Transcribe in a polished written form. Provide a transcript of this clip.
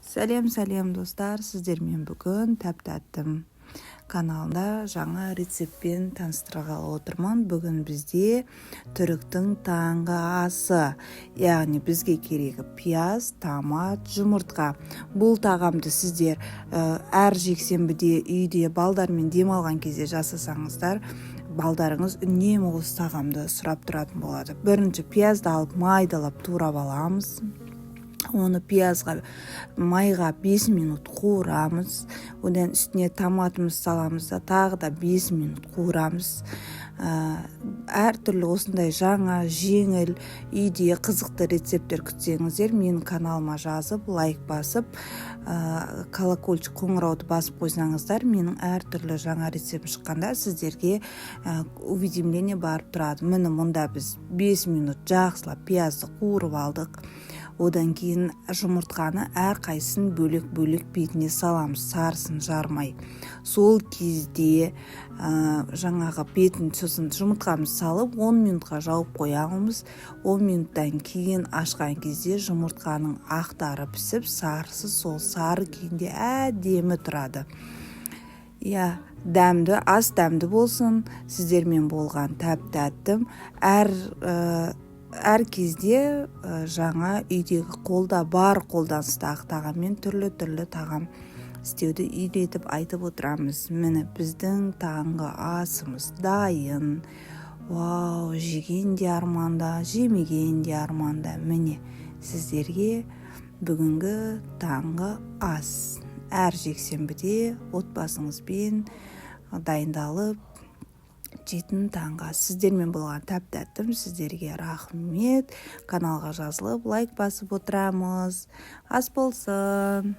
Сәлем, сәлем, достар! Сіздермен бүгін «Тәп тәттім» каналында жаңа рецептпен таныстырғалы отырмын. Бүгін бізде түріктің таңғы асы, яғни бізге керегі пияз, томат, жұмыртқа. Бұл тағамды сіздер әр жексенбіде үйде балдармен демалған кезде жасасаңыздар, балдарыңыз үнемі осы тағамды сұрап тұратын болады. Бірінші пиязды алып, майдалап турап аламыз. Оны пиязға, майға 5 минут қуырамыз. Одан үстіне томатымызды саламыз да, тағы да 5 минут қуырамыз. Әртүрлі осындай жаңа, жеңіл, үйде қызықты рецепттер күтсеңіздер, менің каналыма жазып, лайк басып, колокольчик, қоңырауды басып қойсаңыздар, менің әртүрлі жаңа рецепт шыққанда сіздерге уведомление барып тұрады. Міне, мұнда біз 5 минут жақсылап пиязды қуырып алдық. Одан кейін жұмыртқаны әрқайсысын бөлек-бөлек бетіне саламыз, сарысын жармай. Сол кезде жаңағы бетін, сосын жұмыртқамызды салып, 10 минутқа жауып қоямыз. 10 минуттан кейін ашқан кезде жұмыртқаның ақтары пісіп, сарысы сол сары күйінде әдемі тұрады. Иә, дәмді ас дәмді болсын! Сіздермен болған Тәп тәттім. Әр кезде жаңа, үйдегі қолда бар, қолданыстағы тағаммен түрлі-түрлі тағам істеуді үйретіп, айтып отырамыз. Міне, біздің таңғы асымыз дайын. Вау, жеген де арманда, жемеген де арманда. Міне, сіздерге бүгінгі таңғы ас. Әр жексенбіде отбасыңызбен дайындалып жейтін таңғы ас. Сіздермен болған Тәп тәттім. Сіздерге рахмет. Каналға жазылып, лайк басып отырамыз. Ас болсын!